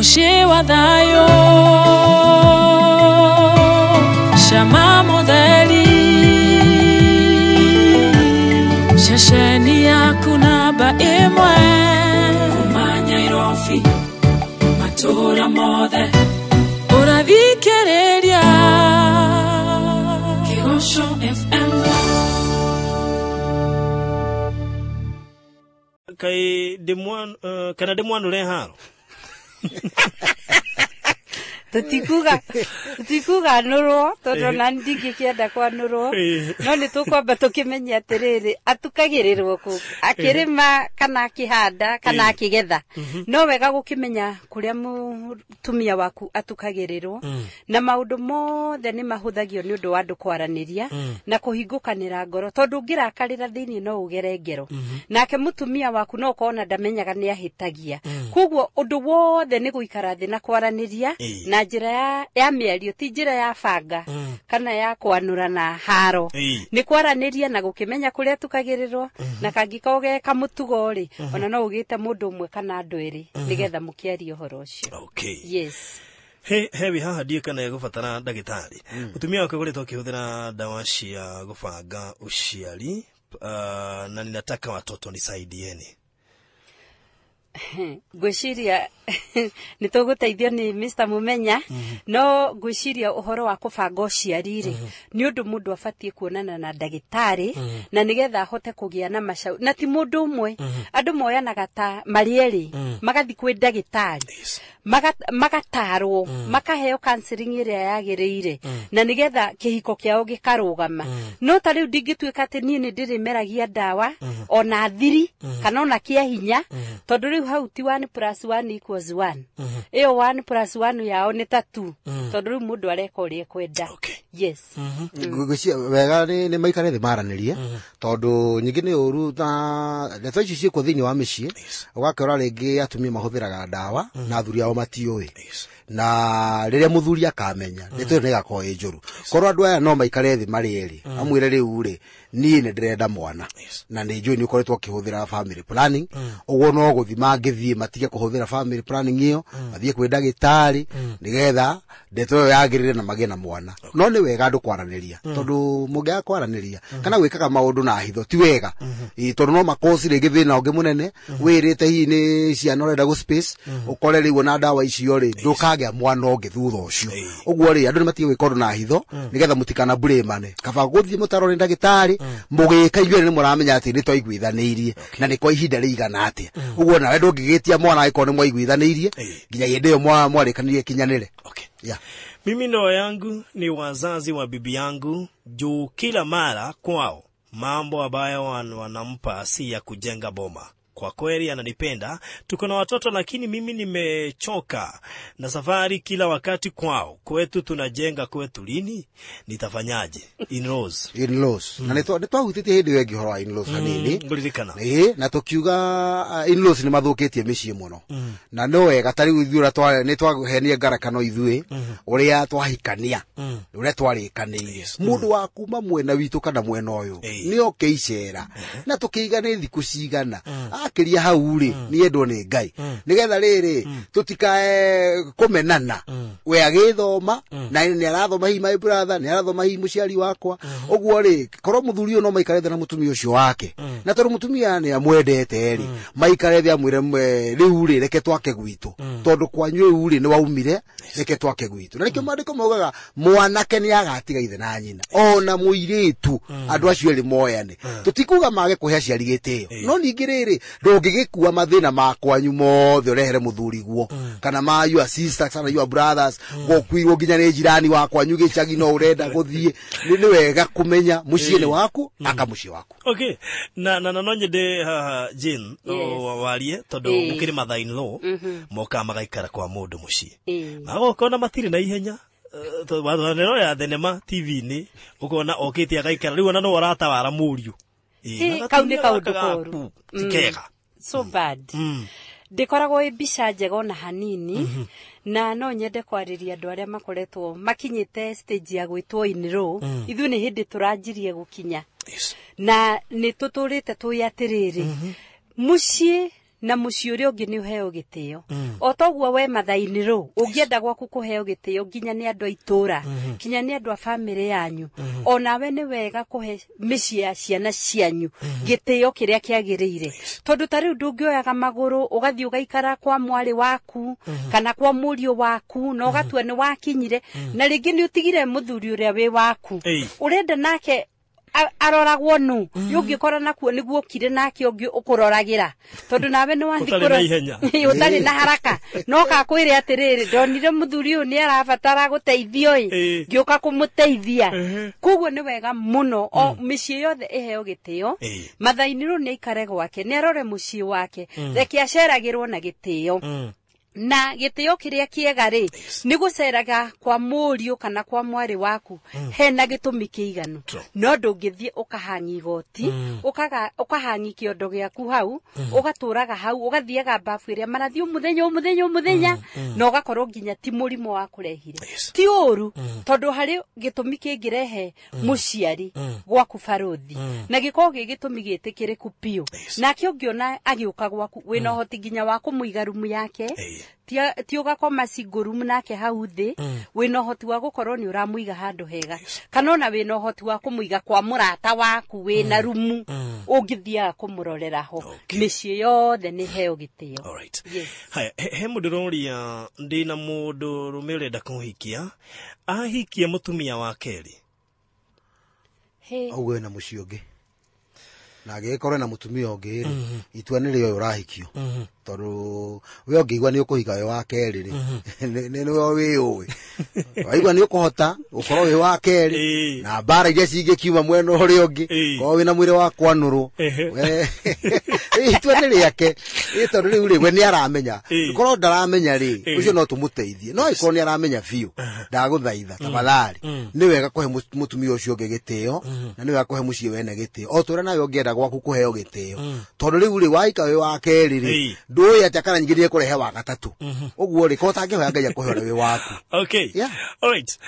Mũciĩ wa thayũ, cama mũtheri, ceceni yaku namba ĩmwe, kuma Nyairobi matũũra mothe ũrathikĩrĩria Kĩgoco FM. Kai kana ndĩmwanũre haro? Tũtikuga nũrwo tondũ ona ndingĩkĩenda kwanũrwo, no nĩ tũkwamba tũkĩmenye atĩrĩrĩ, atukagĩrĩrwo kũ akĩrĩma kana akĩhanda kana akĩgetha. No wega gũkĩmenya kũrĩa mũtumia waku atukagĩrĩrwo, na maũndũ mothe nĩ mahũthagio nĩ ũndũ wa andũ kwaranĩria na kũhingũkanĩra ngoro, tondũ ũngĩrakarĩra thĩinĩ no ũgere ngero nake mũtumia waku, no ũkorwo ona ndamenyaga nĩ ahĩtagia. Koguo ũndũ wothe nĩ gũikara thĩ na kwaranĩria na njĩra ya mĩario, ti njĩra ya banga kana ya kwanũra na haro. Nĩ kwaranĩria na gũkĩmenya kũrĩa tukagĩrĩrwo, na kangĩkorwo ge kamũtugo rĩ, ona no ũgĩte mũndũ ũmwe kana andũ erĩ nĩgetha mũkĩarie ũhoro ũcio. Yes. He hewi haha ndiĩ kana egũbatara ndagĩtarĩ. Mũtumia wake ũkoretwo akĩhũthĩra ndawa cia gũbanga ũciari, na ninataka watoto, nisaidieni. Ngwĩciria nĩ tũgũteithio nĩ Mr. Mumenya, no ngwĩciria ũhoro wa kũbanga ũciari rĩ, nĩ ũndũ mũndũ abatiĩ kuonana na ndagĩtarĩ na nĩgetha ahote kũgĩa na macaũ, na ti mũndũ ũmwe, andũ moyanaga ta marĩ erĩ magathiĩ kwĩ ndagĩtarĩ, magatarwo, makaheo counseling ĩrĩa yagĩrĩire na nĩgetha kĩhiko kĩao gĩkarũgama. No ta rĩu ndingĩtuĩka atĩ niĩ nĩ ndĩrĩmeragia ndawa ona thiri kana ona kĩa hinya, tondũ rĩu hau ti 1 + 1 = 1, ĩyo 1 + 1 yao nĩ ta 2, tondũ rĩu mũndũ areka ũrĩa ekwenda. Yes. Ngwĩciria wega nĩ maikare thĩ maranĩrie, tondũ nyingĩ nĩ ũru ta ndeto ici ciĩkwo thĩinĩ wa mĩciĩ, ũgakora rĩngĩ atumia mahũthĩraga ndawa na athuri ao matiũĩ, na rĩrĩa mũthuri akamenya, ndeto ĩyo nĩ ĩgakorwo ĩ njũru. Korwo andũ aya no maikare thĩ marĩ erĩ, amwĩre, "Rĩu rĩ, niĩ nĩ ndĩrenda mwana na nĩ njũĩ nĩ ũkoretwo ũkĩhũthĩra family planning." Ũguo no gũthiĩ mangĩthiĩ matige kũhũthĩra family planning ĩyo, mathiĩ kwĩ ndagĩtarĩ nĩgetha ndeto ĩyo yagĩrĩre na magĩe na mwana. No nĩ wega andũ kwaranĩria, tondũ mũngĩaga kwaranĩria kana gwĩkaga maũndũ na hitho ti wega. Ĩ, tondũ no makosi rĩngĩ thĩna ũngĩ mũnene wĩrĩte hihi nĩ ciana ũrenda gũ space, ũkore rĩu ona ndawa icio rĩ, ndũkagĩa mwana ũngĩ thutha ũcio. Ũguo rĩ, andũ nĩ matige gwĩka ũndũ na hitho nĩgetha mũtikana blame, kaba gũthiĩ mũtarwo nĩ ndagĩtarĩ, mũgĩka inyuĩ nĩ mũramenya atĩ nĩ twaiguithanĩirie na nĩ kwa ihinda rĩigana atĩa. Ũguo nawe ndũngĩgĩtia mwana angĩkorwo nĩ mwaiguithanĩirie nginya hĩndĩ ĩyo mwarĩkanĩrie kinyanĩre. Yeah. Mimi ndoa yangu ni wazazi wa bibi yangu, juu kila mara kwao mambo ambayo wanampa si ya kujenga boma. Kwa kweli ananipenda, tuko na watoto, lakini mimi nimechoka na safari kila wakati kwao. Kwetu tunajenga kwetu lini? Nitafanyaje? In-laws. In-laws. Na nĩ twahutĩtie hĩndĩ ĩyo ĩngĩ ũhoro wa in-laws hanini. Ngũririkana. Ĩĩ, na tũkiuga in-laws nĩ mathũkĩtie mĩciĩ mũno, na no wega ta rĩu ithuĩ ũrĩa nĩ twahenie ngarakano ithuĩ ũrĩa twahikania, ũrĩa twarĩkanĩire, mũndũ wa kuma mwena witũ kana mwena ũyũ nĩ oke icera na tũkĩigane thikũ cigana, akĩria hau rĩ, nĩ endwo nĩ Ngai, nĩgetha rĩrĩ tũtikae kũmenana. We agĩthoma na nĩ arathoma, hihi my brother nĩ arathoma, hihi mũciari wakwa. Ũguo rĩ, korwo mũthuri ũyũ no maikare thĩ na mũtumia ũcio wake, na tondũ mũtumia nĩ amwendete rĩ, maikare thĩ amwĩre, "Rĩu rĩ, reke twake gwitũ, tondũ kwanyu rĩu rĩ nĩ waumire, reke twake gwitũ." Na nĩkĩo maandĩko maugaga mwanake nĩ agatiga ithe na nyina ona mũirĩtu, andũ acio erĩ moyane. Tũtikuga mage kũhe aciari gĩtĩo, no ningĩ rĩrĩ, ndũngĩgĩkua mathĩna ma kwanyu mothe ũrehere mũthuri guo, kana ma your sisters kana your brothers, gũkuirwo nginya nĩ jirani wa kwanyu gĩcagi no ũrenda gũthiĩ. Nĩ wega kũmenya mũciĩ nĩ waku, aka mũciĩ waku. Okay. Na no nyende haha Jane warie, tondũ gũkĩrĩ mother in law mokaga magaikara kwa mũndũ mũciĩ, magoka matirĩ na ihenya. Tondũ ya thenema TV-inĩ ũkona okĩte agaikara rĩu ona no aratawara mũriũ. Hĩ, kau nĩ kaũndũ koru. Ti kega. So bad. Ndĩkoragwo ĩ mbica njega ona hanini, na no nyende kwarĩria andũ arĩa makoretwo makinyĩte stage ya gwĩtwo in-law. Ithuĩ nĩ hĩndĩ tũranjirie gũkinya na nĩ tũtũrĩte tũĩ atĩrĩrĩ, mũciĩ Na mũciĩ ũrĩa ũngĩ nĩ ũheo gĩtĩo. O toguo we mathaini rũ, ũngĩenda gwaku kũheo gĩtĩo nginya nĩ andũ a itũra, nginya nĩ andũ a bamĩrĩ yanyu, onawe nĩ wega kũhe mĩciĩ ya ciana cianyu gĩtĩo kĩrĩa kĩagĩrĩire. Tondũ ta rĩu ndũngĩoyaga magũrũ ũgathiĩ ũgaikara kwa mwarĩ waku kana kwa mũriũ waku na ũgatua nĩ wakinyire, na rĩngĩ nĩ ũtigire mũthuri ũrĩa wĩ waku. Ũrenda nake aroragwo nu yũngĩkora nakuo nĩguo ũkire nake ũngĩ ũkũroragĩra, tondũ nawe nĩ wathiĩ Ũtarĩ na ihenya. Ũtarĩ na haraka, no kakwĩre atĩrĩrĩ, ndonire mũthuri ũyũ nĩ arabatara gũteithio ĩ, ngĩũka kũmũteithia. Koguo nĩ wega mũno o mĩciĩ yothe ĩheo gĩtĩo. Mathaini rũ nĩ aikare gwake, nĩ arore mũciĩ wake, reke aceragĩrwo na gĩtĩo. Na gĩtĩo kĩrĩa kĩega rĩ, nĩ gũceraga kwa mũriũ kana kwa mwarĩ waku hena gĩtũmi kĩiganu. No ndũngĩthiĩ ũkahangi igoti, ũkahangi kĩondo gĩaku hau, ũgatũraga hau, ũgathiaga bafu ĩrĩa marathiĩ mũthenya mũthenya mũthenya, na ũgakorwo nginya ti mũrimũ wa kũrehire. Ti ũru, tondũ harĩ gĩtũmi kĩngĩrehe mũciari gwaku barũthi, na gĩkorwo gĩ gĩtũmi gĩtĩkĩrĩku biũ. Nake ũngĩona agĩũka gwaku wĩna ũhoti nginya wa kũmũiga rumu yake, ti ũgakoma single room nake hau thĩ, wĩna ũhoti wa gũkorwo nĩ ũramũiga handũ hega, kana ona wĩna ũhoti wa kũmũiga kwa mũrata waku wĩna rumu ũngĩthiaga kũmũrorera ho. Mĩciĩ yothe nĩ heo gĩtĩo. Alright. Haya, he mũndũ ũroria, ndĩna mũndũ rũme ũrenda kũhikia, ahikia mũtumia wa kerĩ. Auge wĩna mũciĩ ũngĩ, na angĩgĩkorwo na mũtumia ũngĩ rĩ, itua nĩ rĩo ũrahikio, tondũ we ũngĩigua nĩ ũkũhika wĩ wa kerĩ rĩ, nĩwe wĩyũĩ, waigua nĩ ũkũhota gũkorwo wĩ wa kerĩ, na mbara iria cingĩkiuma mwena ũrĩa ũngĩ, korwo wĩna mwĩrĩ wa kwanũrwo, itua nĩ rĩake, tondũ rĩu rĩ, we nĩ aramenya. Korwo ndaramenya rĩ, ũcio no tũmũteithie, no angĩkorwo nĩ aramenya biũ, ndagũthaitha tafadhali, nĩ wega kũhe mũtumia ũcio ũngĩ gĩtĩo, na nĩ wega kũhe mũciĩ wene gĩtĩo, o ta ũrĩa nawe ũngĩenda gwaku kũheo gĩtĩo. Tondũ rĩu rĩ, waika wĩ wa kerĩ rĩ, ndũĩ atĩa kana nyingĩ nĩekũrehe wa gatatũ. Ũguo rĩ, korwo ũtangĩhoya Ngai akũhe ũrĩa wĩ waku. Okay. Alright.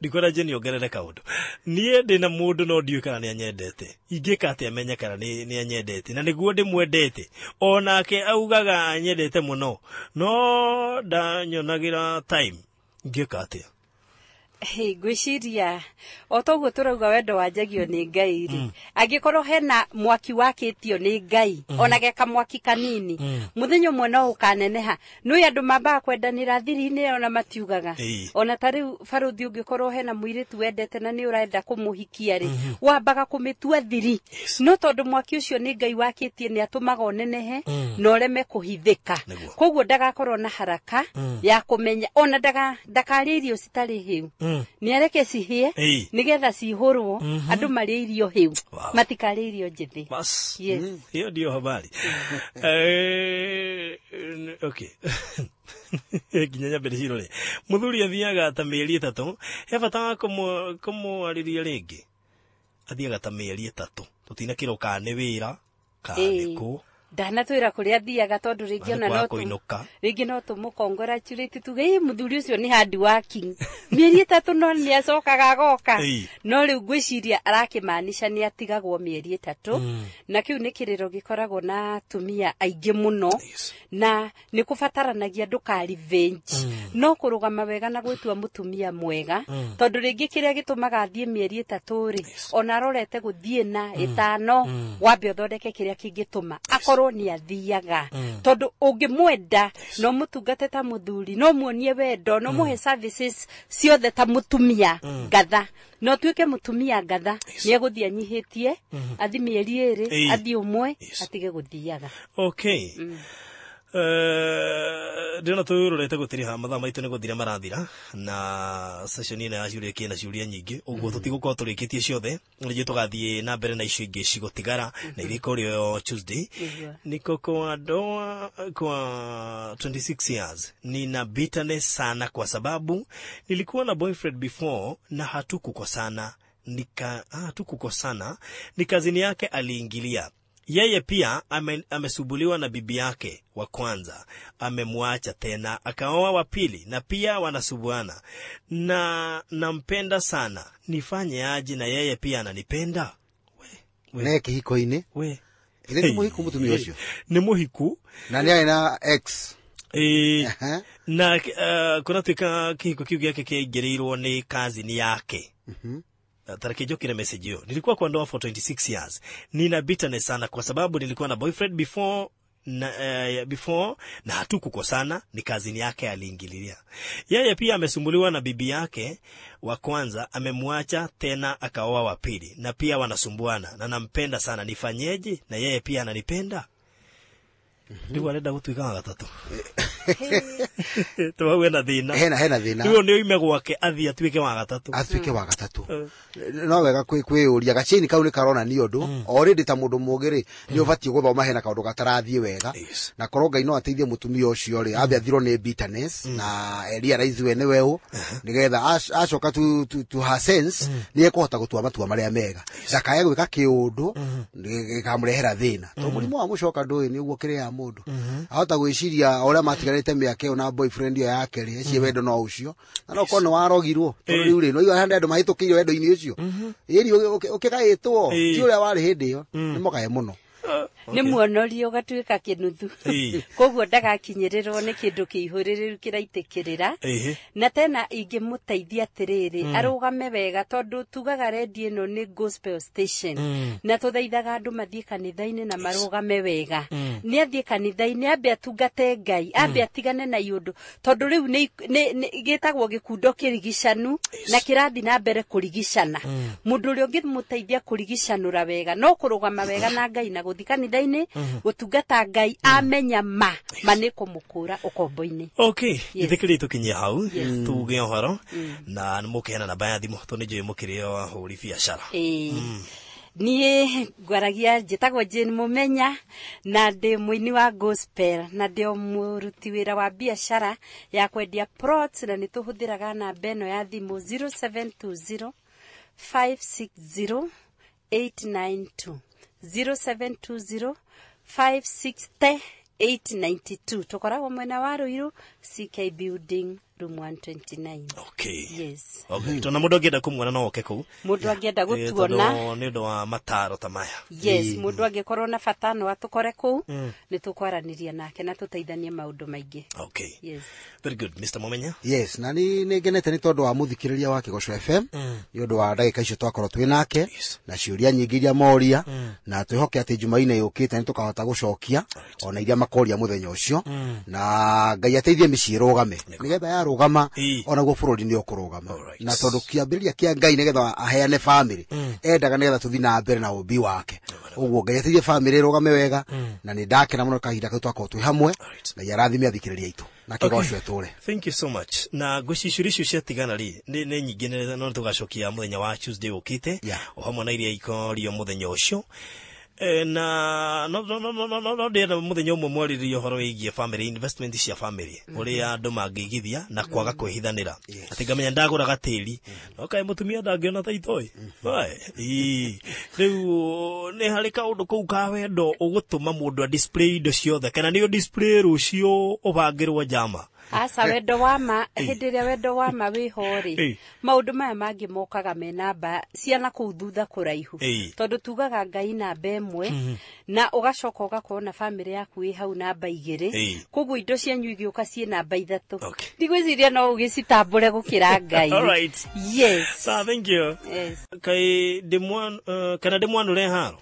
Ndikwenda Jane ongerere kaũndũ. Niĩ ndĩna mũndũ no ndiũĩ kana nĩ anyendete. Ingĩka atĩa menye kana nĩ anyendete, na nĩguo ndĩmwendete. Onake augaga anyendete mũno, no ndanyonagĩra time. Ingĩka atĩa? Ngwĩciria o toguo tũrauga wendo wanjagio nĩ Ngai rĩ, angĩkorwo hena mwaki wakĩtio nĩ Ngai, ona geka mwaki kanini, mũthenya ũmwe no ũkaneneha. Nĩũĩ andũ mambaga kwendanĩra thiri-inĩ ona matiugaga. Ona ta rĩu barũthi ũngĩkorwo hena mũirĩtu wendete na nĩ ũrenda kũmũhikia rĩ, wambaga kũmĩtua thiri. No tondũ mwaki ũcio nĩ Ngai wakĩtie, nĩ atũmaga ũnenehe na ũreme kũhithĩka. Koguo ndagakorwo na haraka ya kũmenya, ona ndakarĩe irio citarĩ hĩu. Nĩ areke cihĩe nĩgetha cihũrwo, andũ marĩe irio hĩu, matikarĩe irio njĩthĩ. Bas. Hiyo ndio habari. Okay. Nginya nyambe ndĩcirore. Mũthuri athiaga ta mĩeri 3, he bata wa kũmwarĩria rĩngĩ. Athiaga ta mĩeri 3, tũtinakĩrwo kana nĩ wĩra kana nĩ kũ. Ndanatwĩra kũrĩa athiaga, tondũ rĩngĩ ona no rĩngĩ no tũmũcongratulate tuge ĩ mũthuri ũcio nĩ hard working, mĩeri 3 no nĩ acokaga agoka. No rĩu ngwĩciria arakĩmaanisha nĩ atigagwo mĩeri 3, na kĩu nĩ kĩrĩro gĩkoragwo na atumia aingĩ mũno, na nĩ kũbataranagia ndũka revenge, no kũrũgama wega na gwĩtua mũtumia mwega, tondũ rĩngĩ kĩrĩa gĩtũmaga athiĩ mĩeri 3 rĩ, ona arorete gũthiĩ na 5, wambe ũthondeke kĩrĩa kĩngĩtũma akorwo nĩ athiaga. Tondũ ũngĩmwenda no mũtungate ta mũthuri, no muonie wendo, no mũhe services ciothe ta mũtumia ngatha, no tuĩke mũtumia ngatha, nĩ egũthiĩ anyihĩtie, athiĩ mĩeri 2, athiĩ 1, atige gũthiaga. Okay. Ndĩrona tũrorete gũtiriha mathaa maitũ nĩ gũthira marathira, na session ĩno ya ciũria kĩna ciũria nyingĩ, ũguo tũtigũkorwo tũrĩkĩtie ciothe, rĩngĩ tũgathiĩ na mbere na icio ingĩ cigũtigara, na iria ikorwo Tuesday. Niko kwa ndoa kwa 26 years, nina bitterness sana kwa sababu nilikuwa na boyfriend before na hatukukosana, ni kazini yake aliingilia. Yeye pia amesubuliwa na bibi yake wa kwanza, amemwacha tena akaoa wa pili, na pia wanasubuana. Na nampenda sana, nifanye aje na yeye pia ananipenda? We. Neke hiko-inĩ. We. Githĩ ti mũhiku mũtumia ũcio? Nĩ mũhiku. Na nĩ arĩ na ex. Ĩĩ. Na kũratuĩka kĩhiko kĩu gĩake kĩaingĩrĩirwo nĩ cousin yake. Tareke njokire message hiyo. Nilikuwa kwa ndoa for 26 years. Nina bitterness sana kwa sababu nilikuwa na boyfriend before na hatukukosana, ni kazini yake aliingililia. Yeye pia amesumbuliwa na bibi yake wa kwanza, amemwacha tena akaoa wa pili, na pia wanasumbuana, na nampenda sana, nifanyeje? Na yeye pia ananipenda. Rĩu arenda gũtuĩka wa gatatũ. Twawe na thĩna. Hena thĩna. Rĩu nĩ oime gwake athiĩ atuĩke wa gatatũ. Atuĩke wa gatatũ. No wega kwĩyũria gacheni kau nĩ karonania ũndũ. Already ta mũndũ mũũgĩ rĩ, nĩ ũbatiĩ gũthoma hena kaũndũ gatarathiĩ wega. Na korwo Ngai no ateithie mũtumia ũcio rĩ, ambe athirwo nĩ bitterness na realize we nĩwe ũ, nĩgetha acoka to her sense nĩ ekũhota gũtua matua marĩa mega. Ndakae gwĩka kĩũndũ gĩkamũrehera thĩna. Tondũ mũrimũ wa mũcoka ndũĩ nĩ ũguo kĩrĩa mũndũ. Ahota gwĩciria ũrĩa matiganĩte mĩaka ĩyo na boyfriend ĩyo yake rĩ, ecie wendo no ũcio. Na no korwo nĩ warogirwo, tondũ rĩu rĩ, no igua hena andũ mahĩtũkĩire wendo-inĩ ũcio. Ĩni ũkĩgaĩtwo, ti ũrĩa warĩ hĩndĩ ĩyo, nĩ mũgae mũno. Nĩ muonorie ũgatuĩka kĩnuthu. Koguo ndagakinyĩrĩrwo nĩ kĩndũ kĩihũrĩrĩru kĩraitĩkĩrĩra. Na tena ingĩmũteithia atĩrĩrĩ, arũgame wega, tondũ tugaga redio ĩno nĩ gospel station. Na tũthaithaga andũ mathiĩ kanitha-inĩ na marũgame wega. Nĩ athiĩ kanitha-inĩ, ambe atungate Ngai, ambe atigane na iũndũ, tondũ rĩu nĩ gĩtagwo gĩkundo kĩrigicanu na kĩrathiĩ na mbere kũrigicana. Mũndũ ũrĩa ũngĩmũteithia kũrigicanũra wega no kũrũgama wega na Ngai na gũthiĩ kanitha-inĩ, gũtungata Ngai, amenya ma nĩ kũmũkũra ũkombo-inĩ. Okay, ithikĩrĩrie tũkinyie hau tuge ũhoro na nĩ mũkĩheana namba ya thimũ tondũ nĩ njũĩ mũkĩrĩ o ahũri biacara. Niĩ ngwaragia njĩtagwo Jane Mũmenya na ndĩ mũini wa gospel na ndĩ o mũruti wĩra wa biacara ya kwendia plots, na nĩ tũhũthĩraga namba ĩno ya thimũ 0720 560 892, 0720 560 892. Tũkoragwo mwena wa Ruiru, CK Building, room 129. Okay. Yes. Okay. Tondũ mũndũ angĩenda kũmuona no oke kũu. Mũndũ angĩenda gũtuona tondũ nĩ ũndũ wa mataro ta maya. Yes, mũndũ angĩkorwo na bata no atũkore kũu, nĩ tũkwaranĩria nake na tũteithanie maũndũ maingĩ. Okay. Yes. Very good, Mr. Mumenya. Yes, na nĩ ngenete nĩ tondũ wa mũthikĩrĩria wa Kĩgoco FM, nĩ ũndũ wa ndagĩka icio twakorwo twĩ nake na ciũria nyingĩ iria moria, na twĩhoke atĩ Jumaine yũkĩte nĩ tũkahota gũcokia ona iria makoria mũthenya ũcio, na Ngai ateithie mĩciĩ ĩrũgame, nĩgetha yarũgama onaguo bũrũri nĩ ũkũrũgama. Na tondũ kĩambĩrĩria kĩa Ngai nĩgetha aheane family, endaga nĩgetha tũthiĩ na mbere na ũmbi wake. Ũguo Ngai ateithie family ĩrũgame wega, na nĩ ndakena mũno kahinda kau twakorwo twĩ hamwe, na arathime athikĩrĩria aitũ na Kĩgoco ĩtũre. Thank you so much. Na ngwĩciria ciũria icio ciatigana rĩ, nĩ nyingĩ, no tũgacokia mũthenya wa Tuesday ũkĩte, o hamwe na iria ikorio mũthenya ũcio. Na no no no no no no ndĩrenda mũthenya ũmwe mwarĩrĩrie ũhoro wĩgiĩ family investment cia family, ũrĩa andũ mangĩigithia na kwaga kwĩhithanĩra, atĩ ngamenya ndagũra gatĩri no kaĩ mũtumia ndangĩona ta itoĩ. Rĩu nĩ harĩ kaũndũ kũu ka wendo ũgũtũma mũndũ a display indo ciothe, kana nĩ display rũciũ ũbangĩrwo njama? Aca, wendo wa ma, hĩndĩ ĩrĩa wendo wa ma wĩho rĩ, maũndũ maya mangĩ mokaga me namba ciana kũu thutha kũraihu, tondũ tugaga Ngai namba ĩmwe, na ũgacoka ũgakorwo na family yaku ĩ hau namba igĩrĩ, koguo indo cianyu igĩũka ciĩ namba ithatũ. Ndigwĩciria no ũgĩcitambũre gũkĩra Ngai. All right. Yes. So, thank you. Yes. Kai kana ndĩmwanũre haro?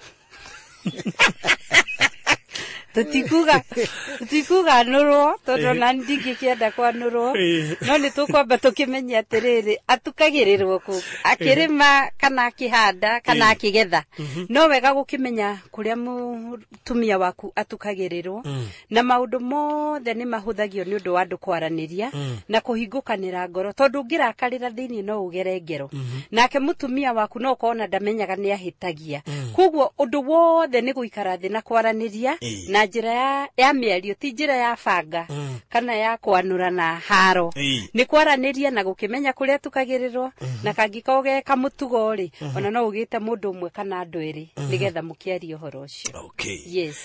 Tũtikuga nũrwo, tondũ ona ndingĩkĩenda kwanũrwo, no nĩ tũkwamba tũkĩmenye atĩrĩrĩ, atukagĩrĩrwo kũ akĩrĩma kana akĩhanda kana akĩgetha. No wega gũkĩmenya kũrĩa mũtumia waku atukagĩrĩrwo, na maũndũ mothe nĩ mahũthagio nĩ ũndũ wa andũ kwaranĩria na kũhingũkanĩra ngoro, tondũ ũngĩrakarĩra thĩinĩ no ũgere ngero, nake mũtumia waku no ũkorwo ona ndamenyaga nĩ ahĩtagia. Koguo ũndũ wothe nĩ gũikara thĩ na kwaranĩria na njĩra ya mĩario, ti njĩra ya banga kana ya kwanũra na haro. Nĩ kwaranĩria na gũkĩmenya kũrĩa tukagĩrĩrwo, na kangĩkorwo ge kamũtugo rĩ, ona no ũgĩte mũndũ ũmwe kana andũ erĩ nĩgetha mũkĩarie ũhoro ũcio. Okay. Yes.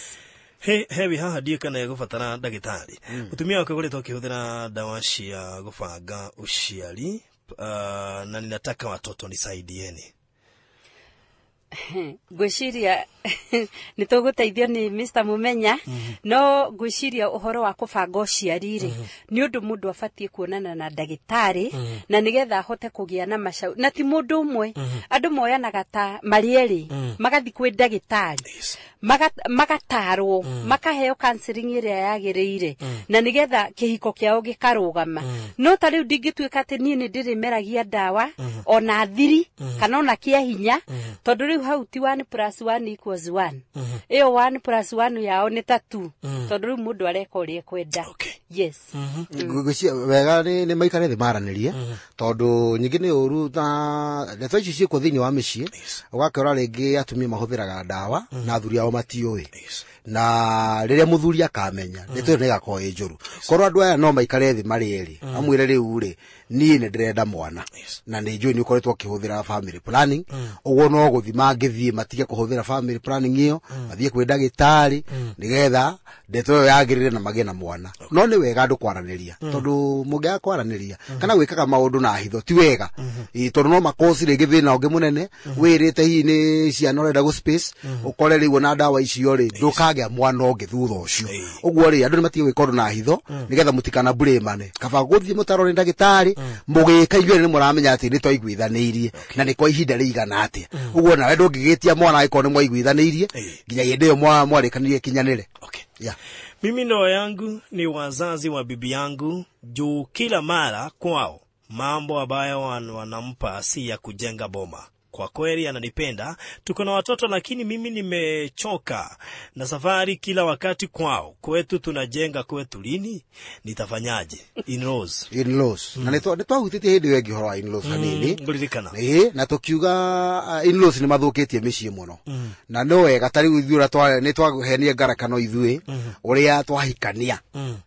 He haha ndiĩ kana egũbatara ndagĩtarĩ. Mũtumia wake ũkoretwo akĩhũthĩra ndawa cia gũbanga ũciari, na ninataka watoto, nisaidieni. Ngwĩciria nĩ tũgũteithio nĩ Mr. Mumenya, no ngwĩciria ũhoro wa kũbanga ũciari rĩ, nĩ ũndũ mũndũ abatiĩ kuonana na ndagĩtarĩ na nĩgetha ahote kũgĩa na macaũ. Na ti mũndũ ũmwe, andũ moyanaga ta marĩ erĩ, magathiĩ kwĩ ndagĩtarĩ, magatarwo, makaheo counseling ĩrĩa yagĩrĩire, na nĩgetha kĩhiko kĩao gĩkarũgama. No ta rĩu ndingĩtuĩka atĩ niĩ nĩ ndĩrĩmeragia ndawa ona thiri kana ona kĩa hinya, tondũ rĩu hau ti 1 + 1 = 1. Ĩyo 1 + 1 yao nĩ ta 2, tondũ rĩu mũndũ areka ũrĩa ekwenda. Yes. Ngwĩciria wega nĩ maikare thĩ maranĩrie, tondũ nyingĩ nĩ ũru na ndeto ici ciĩkwo thĩinĩ wa mĩciĩ, ũgakora rĩngĩ atumia mahũthĩraga ndawa na athuri ao matiũĩ, na rĩrĩa mũthuri akamenya ndeto ĩyo nĩ ĩgakorwo ĩ njũru. Korwo andũ aya no maikare thĩ marĩ erĩ, amwĩre rĩu rĩ, niĩ nĩ ndĩrenda mwana na nĩ njũĩ nĩ ũkoretwo ũkĩhũthĩra family planning, ũguo no gũthiĩ mangĩthiĩ matige kũhũthĩra family planning ĩyo, mathiĩ kwĩ ndagĩtarĩ nĩgetha ndeto ĩyo yagĩrĩre na magĩe na mwana. No nĩ wega andũ kwaranĩria, tondũ mũngĩaga kwaranĩria kana gwĩkaga maũndũ na hitho ti wega, tondũ no makosi rĩngĩ thĩna ũngĩ mũnene wĩrĩte hihi nĩ ciana ũrenda gũ space, ũkore rĩu ona ndawa icio rĩ ndũkagĩa mwana ũngĩ thutha ũcio. Ũguo rĩ, andũ nĩ matige gwĩka ũndũ na hitho nĩgetha mũtikana blame-ane, kaba gũthiĩ mũtarwo nĩ ndagĩtarĩ, mũgĩka inyuĩ nĩ mũramenya atĩ nĩ twaiguithanĩirie na nĩ kwa ihinda rĩigana atĩa. Ũguo nawe ndũngĩgĩtia mwana angĩkorwo nĩ mwaiguithanĩirie nginya hĩndĩ ĩyo mwarĩkanĩrie kinyanĩre. Yeah. Mimi ndoa yangu ni wazazi wa bibi yangu, juu kila mara kwao mambo ambayo wanampa si ya kujenga boma. Kwa kweli ananipenda, tuko na watoto, lakini mimi nimechoka na safari kila wakati kwao. Kwetu tunajenga kwetu lini? Nitafanyaje? In-laws. In-laws. Na nĩ twahutĩtie hĩndĩ ĩyo ĩngĩ ũhoro wa in-laws hanini. Ngũririkana. Ĩĩ, na tũkiuga in-laws nĩ mathũkĩtie mĩciĩ mũno. Na no wega ta rĩu ithuĩ ũrĩa nĩ twahenie ngarakano ithuĩ ũrĩa twahikania,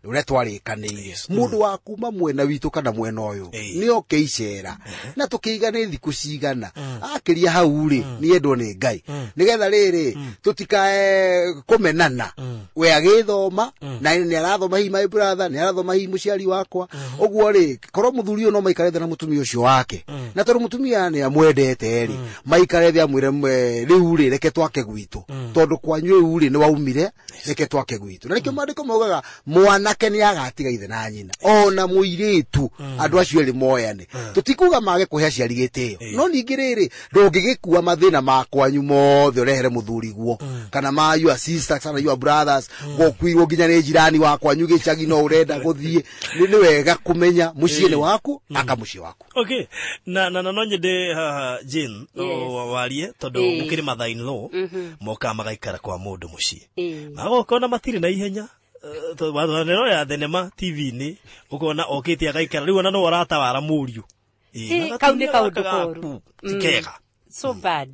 ũrĩa twarĩkanĩire. Mũndũ wa kuma mwena witũ kana mwena ũyũ nĩ oke icera na tũkĩiga nĩ thikũ cigana akĩria hau rĩ, nĩ endwo nĩ Ngai, nĩgetha rĩrĩ tũtikae kũmenana. We agĩthoma na nĩ arathoma hihi my brother, nĩ arathoma hihi mũciari wakwa. Ũguo rĩ, korwo mũthuri ũyũ no maikare thĩ na mũtumia ũcio wake, na tondũ mũtumia nĩ amwendete rĩ, maikare thĩ amwĩre, rĩu rĩ, reke twake gwitũ, tondũ kwanyu rĩu rĩ nĩ waumire, reke twake gwitũ. Na nĩkĩo maandĩko maugaga mwanake nĩ agatiga ithe na nyina ona mũirĩtu, andũ acio erĩ moyane. Tũtikuga mage kũhe aciari gĩtĩo, no ningĩ rĩrĩ, ndũngĩgĩkua mathĩna ma kwanyu mothe ũrehere mũthuri guo, kana ma your sisters kana your brothers, gũkuirwo nginya nĩ jirani wa kwanyu gĩcagi no ũrenda gũthiĩ. Nĩ wega kũmenya mũciĩ nĩ waku, aka mũciĩ waku. Okay. Na no nyende haha Jane warie, tondũ gũkĩrĩ mother in law mokaga magaikara kwa mũndũ mũciĩ, magoka matirĩ na ihenya. Tondũ ya thenema TV-inĩ ũkona okĩte agaikara rĩu ona no aratawara mũriũ. Kau nĩ kaũndũ koru. Ti kega. So bad.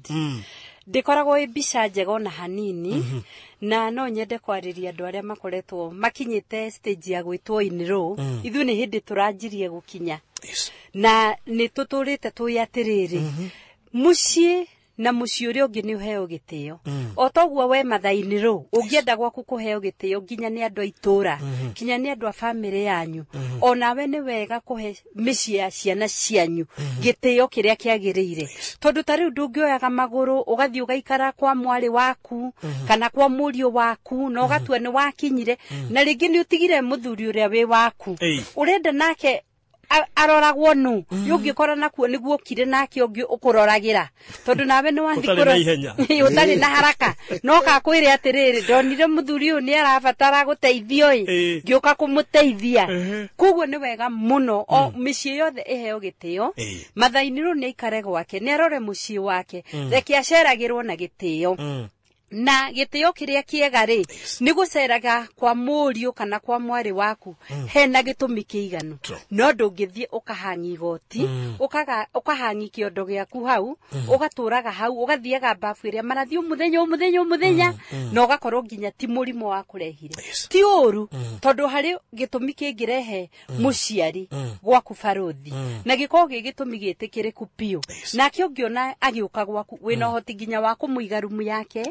Ndĩkoragwo ĩ mbica njega ona hanini. Na no nyende kwarĩria andũ arĩa makoretwo makinyĩte stage ya gwĩtwo in-law. Ithuĩ nĩ hĩndĩ tũranjirie gũkinya na nĩ tũtũrĩte tũĩ atĩrĩrĩ, mũciĩ na mũciĩ ũrĩa ũngĩ nĩ ũheo gĩtĩo. O toguo we mother-in-law ũngĩenda gwaku kũheo gĩtĩo nginya nĩ andũ a itũra, nginya nĩ andũ a bamĩrĩ yanyu, onawe nĩ wega kũhe mĩciĩ ya ciana cianyu gĩtĩo kĩrĩa kĩagĩrĩire. Tondũ ta rĩu ndũngĩoyaga magũrũ ũgathiĩ ũgaikara kwa mwarĩ waku kana kwa mũriũ waku na ũgatua nĩ wakinyire, na rĩngĩ nĩ ũtigire mũthuri ũrĩa wĩ waku ũrenda nake aroragwo nũ ũngĩkora nakuo nĩguo ũkire nake ũngĩ ũkũroragĩra, tondũ nawe nĩ wathiĩ Ũtarĩ na ihenya. Ũtarĩ na haraka, no kakwĩre atĩrĩrĩ, ndonire mũthuri ũyũ nĩ arabatara gũteithio ĩ, ngĩũka kũmũteithia. Koguo nĩ wega mũno o mĩciĩ yothe ĩheo gĩtĩo. Mother-in-law nĩ aikare gwake, nĩ arore mũciĩ wake, reke aceragĩrwo na gĩtĩo. Na gĩtĩo kĩrĩa kĩega rĩ, nĩ gũceraga kwa mũriũ kana kwa mwarĩ waku hena gĩtũmi kĩiganu. No ndũngĩthiĩ ũkahangi igoti, ũkahangi kĩondo gĩaku hau, ũgatũraga hau, ũgathiaga bafu ĩrĩa marathiĩ o mũthenya o mũthenya o mũthenya, na ũgakorwo nginya ti mũrimũ wa kũrehire. Ti ũru, tondũ harĩ gĩtũmi kĩngĩrehe mũciari gwaku barũthi, na gĩkorwo gĩ gĩtũmi gĩtĩkĩrĩku biũ. Nake ũngĩona agĩũka gwaku wĩna ũhoti nginya wa kũmũiga rumu yake.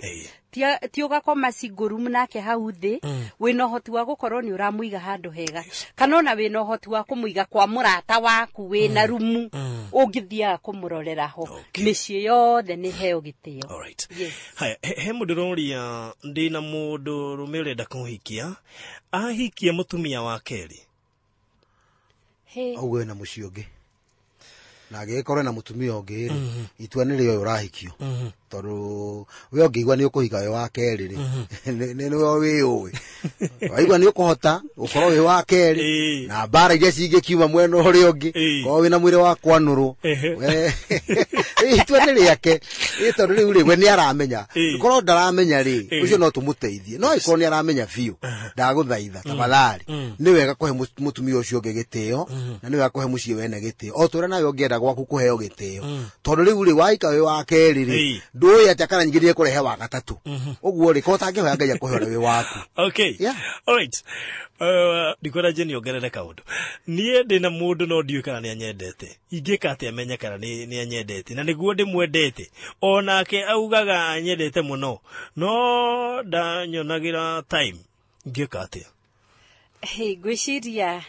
Ti ũgakoma single room nake hau thĩ, wĩna ũhoti wa gũkorwo nĩ ũramũiga handũ hega, kana ona wĩna ũhoti wa kũmũiga kwa mũrata waku wĩna rumu ũngĩthiaga kũmũrorera ho. Mĩciĩ yothe nĩ heo gĩtĩo. Alright. Yes. Haya, he mũndũ ũroria, ndĩna mũndũ rũme ũrenda kũhikia, ahikia mũtumia wa kerĩ. Hey. Auge na mũciĩ ũngĩ, na angĩgĩkorwo na mũtumia ũngĩ rĩ, itua nĩ rĩo ũrahikio, tondũ we ũngĩigua nĩ ũkũhika wĩ wa kerĩ rĩ, nĩwe wĩyũĩ, waigua nĩ ũkũhota gũkorwo wĩ wa kerĩ na mbara iria cingĩkiuma mwena ũrĩa ũngĩ, korwo wĩna mwĩrĩ wa kwanũrwo, itua nĩ rĩake. Tondũ rĩu rĩ, we nĩ aramenya, korwo ndaramenya rĩ, ũcio no tũmũteithie, no angĩkorwo nĩ aramenya biũ, ndagũthaitha tafadhali, nĩ wega kũhe mũtumia ũcio ũngĩ gĩtĩo, na nĩ wega kũhe mũciĩ wene gĩtĩo o ta ũrĩa nawe ũngĩenda gwaku kũheo gĩtĩo, tondũ rĩu rĩ, waika wĩ wa kerĩ rĩ, ndũĩ atĩa kana nyingĩ nĩ ekũrehe wa gatatũ, ũguo rĩ, korwo ũtangĩhoya Ngai akũhe ũrĩa wĩ waku. Okay. Alright. Ndikwenda Jane ongerere kaũndũ. Niĩ ndĩna mũndũ no ndiũĩ kana nĩ anyendete. Ingĩka atĩa menye kana nĩ anyendete, na nĩguo ndĩmwendete. Onake augaga anyendete mũno, no ndanyonagĩra time. Ingĩka atĩa? Hey, ngwĩciria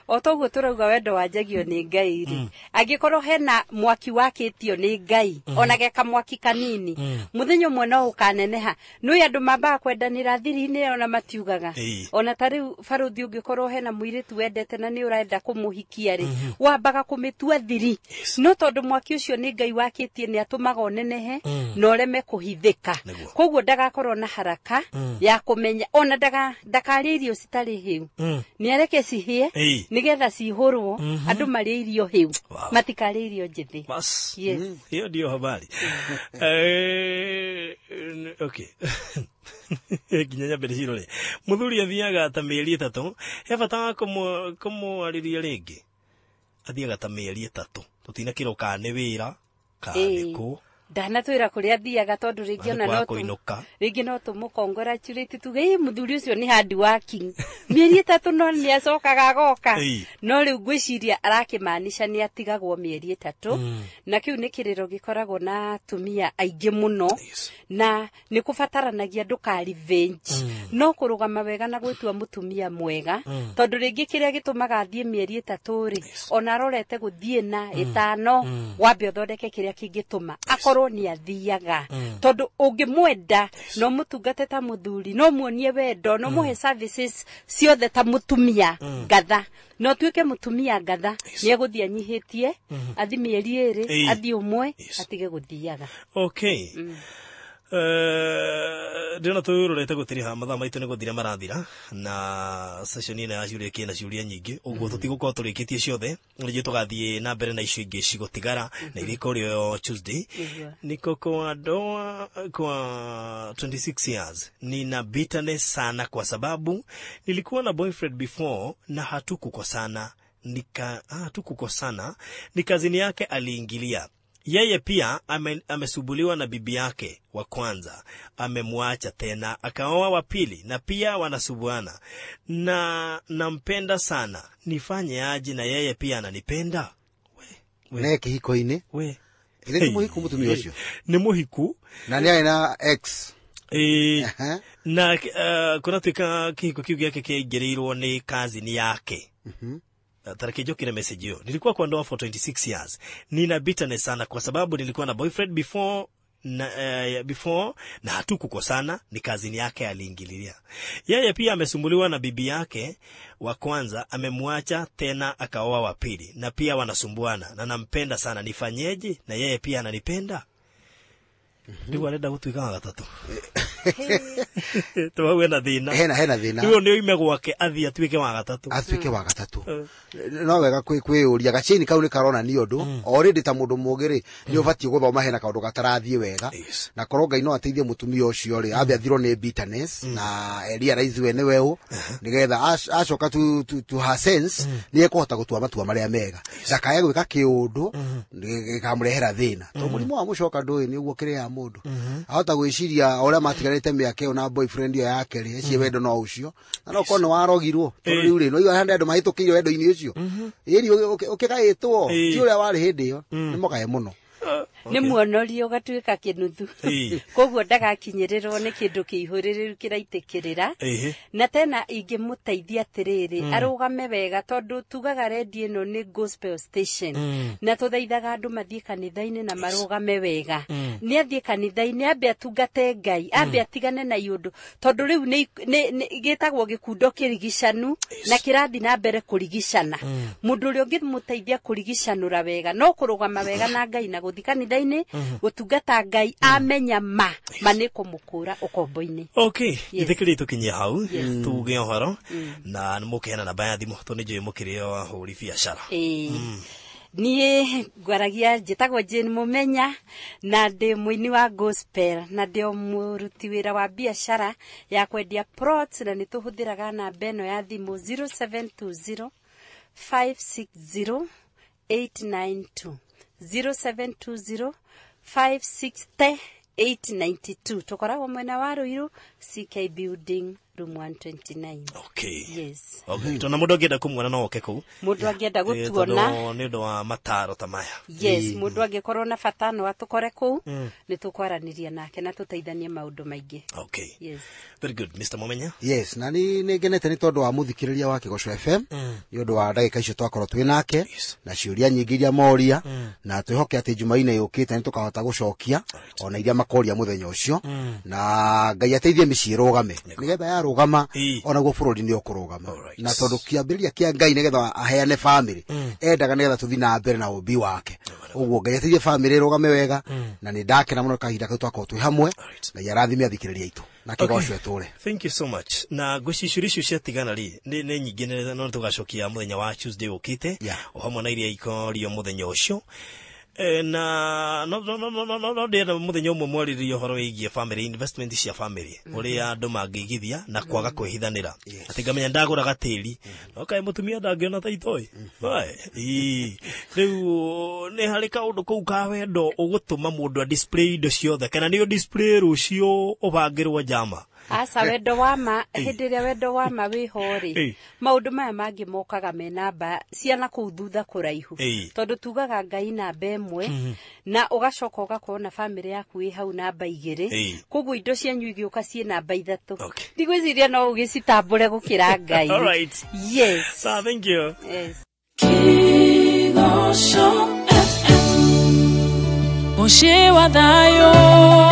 o toguo tũrauga wendo wanjagio nĩ Ngai rĩ, angĩkorwo hena mwaki wakĩtio nĩ Ngai, ona geka mwaki kanini, mũthenya ũmwe no ũkaneneha. Nĩũĩ andũ mambaga kwendanĩra thiri-inĩ ona matiugaga. Ona ta rĩu barũthi, ũngĩkorwo hena mũirĩtu wendete na nĩ ũrenda kũmũhikia rĩ, wambaga kũmĩtua thiri, no tondũ mwaki ũcio nĩ Ngai wakĩtie, nĩ atũmaga ũnenehe na ũreme kũhithĩka. Koguo ndagakorwo na haraka ya kũmenya, ona ndakarĩe irio citarĩ hĩu, nĩ areke cihĩe nĩgetha cihũrwo, andũ marĩe irio hĩu, matikarĩe irio njĩthĩ. Bas. Yes. Hiyo ndio habari. Okay. Nginya nyambe ndĩcirore. Mũthuri athiaga ta mĩeri 3, he bata wa kũmwarĩria rĩngĩ. Athiaga ta mĩeri 3. Tũtinakĩrwo kana nĩ wĩra, kana nĩ kũ. Ndanatwĩra kũrĩa athiaga, tondũ rĩngĩ ona no kũinũka. Rĩngĩ no tũmũcongratulate tuge, ĩ mũthuri ũcio nĩ hard working, mĩeri 3 no nĩ acokaga agoka. No rĩu ngwĩciria arakĩmaanisha nĩ atigagwo mĩeri 3, na kĩu nĩ kĩrĩro gĩkoragwo na atumia aingĩ mũno, na nĩ kũbataranagia ndũka revenge, no kũrũgama wega na gwĩtua mũtumia mwega, tondũ rĩngĩ kĩrĩa gĩtũmaga athiĩ mĩeri 3 rĩ, ona arorete gũthiĩ na 5, wambe ũthondeke kĩrĩa kĩngĩtũma akorwo nĩ athiaga, tondũ ũngĩmwenda no mũtungate ta mũthuri, no muonie wendo, no mũhe services ciothe ta mũtumia ngatha, no tuĩke mũtumia ngatha, nĩ egũthiĩ anyihĩtie, athi mĩeri 2, athiĩ 1, atige gũthiaga. Okay. Ndĩrona tũrorete gũtiriha mathaa maitũ nĩ gũthira marathira, na session ĩno ya ciũria kĩna ciũria nyingĩ, ũguo tũtigũkorwo tũrĩkĩtie ciothe, rĩngĩ tũgathiĩ na mbere na icio ingĩ cigũtigara, na iria ikorwo Tuesday. Niko kwa ndoa kwa 26 years, nina bitterness sana kwa sababu nilikuwa na boyfriend before na hatukukosana, ni kazini yake aliingilia. Yeye pia amesubuliwa na bibi yake wa kwanza, amemwacha tena akaoa wa pili, na pia wanasubuana, na nampenda sana, nifanye aje na yeye pia ananipenda? We kihiko-inĩ we ile ni muhiku mutumia ũcio ni muhiku na nĩ arĩ na ex na kunatuĩka kihiko kiu gĩake kĩaingĩrĩirwo nĩ kazini yake. Tareke njokire message hiyo. Nilikuwa kwa ndoa for 26 years. Nina bitterness sana kwa sababu nilikuwa na boyfriend before na hatukukosana, ni kazini yake aliingililia. Yeye pia amesumbuliwa na bibi yake wa kwanza, amemwacha tena akaoa wa pili, na pia wanasumbuana, na nampenda sana, nifanyeje na yeye pia ananipenda? Rĩu arenda gũtuĩka wa gatatũ. Twawe na thĩna. Hena thĩna. Rĩu nĩ oime gwake athiĩ atuĩke wa gatatũ. Atuĩke wa gatatũ. No wega kwĩyũria gacini kau nĩ karonania ũndũ. Already ta mũndũ mũũgĩ rĩ, nĩ ũbatiĩ gũthoma hena kaũndũ gatarathiĩ wega. Na korwo Ngai no ateithie mũtumia ũcio rĩ, ambe athirwo nĩ bitterness na realize we nĩwe ũ, nĩgetha acoka to her sense nĩ ekũhota gũtua matua marĩa mega. Ndakae gwĩka kĩũndũ gĩkamũrehera thĩna. Tondũ mũrimũ wa mũcoka ndũĩ nĩ ũguo kĩrĩa mũndũ. Ahota gwĩciria ũrĩa matigarĩte mĩaka ĩyo na boyfriend ĩyo yake rĩ, ecie wendo no ũcio. Na no korwo nĩ warogirwo, tondũ rĩu rĩ, no igua hena andũ mahĩtũkĩire wendo-inĩ ũcio. Ĩni ũkĩgaĩtwo, ti ũrĩa warĩ hĩndĩ ĩyo, nĩ mũgae mũno. Nĩ muonorie ũgatuĩka kĩnuthu. Koguo ndagakinyĩrĩrwo nĩ kĩndũ kĩihũrĩrĩru kĩraitĩkĩrĩra. Na tena ingĩmũteithia atĩrĩrĩ, arũgame wega, tondũ tugaga redio ĩno nĩ gospel station, na tũthaithaga andũ mathiĩ kanitha-inĩ na marũgame wega. Nĩ athiĩ kanitha-inĩ, ambe atungate Ngai, ambe atigane na iũndũ, tondũ rĩu nĩ gĩtagwo gĩkundo kĩrigicanu na kĩrathiĩ na mbere kũrigicana. Mũndũ ũrĩa ũngĩmũteithia kũrigicanũra wega no kũrũgama wega na Ngai na gũthiĩ kanitha-inĩ gũtungata Ngai, amenya ma ma nĩ kũmũkũra ũkombo-inĩ. Okay, ithikiri tukinyia hau tuge ũhoro na nĩ mũkĩheana namba ya thimũ, tondũ nĩ njũĩ mũkĩrĩ o ahũri biacara. Ĩĩ, niĩ ngwaragia, njĩtagwo Jane Mũmenya, na ndĩ mũini wa gospel, na ndĩ o mũruti wĩra wa biacara ya kwendia plots, na nĩ tũhũthĩraga namba ĩno ya thimũ 0720 560 892, 0720 560 892. Tũkoragwo mwena wa Ruiru, CK Building, room 129. Yes. Okay, tondũ mũndũ angĩenda kũmuona no oke kũu. Mũndũ angĩenda gũtuona, tondũ nĩ ũndũ wa mataro ta maya. Yes, mũndũ angĩkorwo na bata no atũkore kũu, nĩ tũkwaranĩria nake na tũteithanie maũndũ maingĩ. Yes. Very good, Mr. Mumenya. Yes, na nĩ ngenete nĩ tondũ wa mũthikĩrĩria wa Kĩgoco FM, nĩ ũndũ wa ndagĩka icio twakorwo twĩ nake na ciũria nyingĩ iria moria, na twĩhoke atĩ Jumaine yũkĩte nĩ tũkahota gũcokia ona iria makoria mũthenya ũcio, na Ngai ateithie mĩciĩ ĩrũgame, nĩgetha yarũgama onaguo bũrũri nĩ ũkũrũgama. Na tondũ kĩambĩrĩria kĩa Ngai nĩgetha aheane bamĩrĩ, endaga nĩgetha tũthiĩ na mbere na ũmbi wake. Ũguo Ngai ateithie bamĩrĩ ĩrũgame wega, na nĩ ndakena mũno kahinda kau twakorwo twĩ hamwe. Ngai arathime athikĩrĩria aitũ na Kĩgoco ĩtũre. Thank you so much. Na ngwĩciria ciũria icio ciatigana rĩ nĩ nyingĩ, no tũgacokia mũthenya wa Tuesday ũkĩte, o hamwe na iria ikorio mũthenya ũcio. Na no no no no no no no ndĩrenda mũthenya ũmwe mwarĩrĩrie ũhoro wĩgiĩ family investment cia family, ũrĩa andũ mangĩigithia na kwaga kwĩhithanĩra, atĩ ngamenya ndagũra gatĩri no kaĩ mũtumia ndangĩona ta itoĩ. Ii. Rĩu nĩ harĩ kaũndũ kũu ka wendo ũgũtũma mũndũ a display indo ciothe, kana nĩ display rũciũ ũbangĩrwo njama? Aca, wendo wa ma, hĩndĩ ĩrĩa wendo wa ma wĩho rĩ, maũndũ maya mangĩ mokaga me namba ciana kũu thutha kũraihu, tondũ tugaga Ngai namba 1, na ũgacoka ũgakorwo na bamĩrĩ yaku ĩ hau namba 2, koguo indo cianyu igĩũka ciĩ namba 3. Ndigwĩciria no ũgĩcitambũre gũkĩra Ngai. All right. Yes. So, thank you. Yes. Kĩgoco FM, mũciĩ wa thayũ.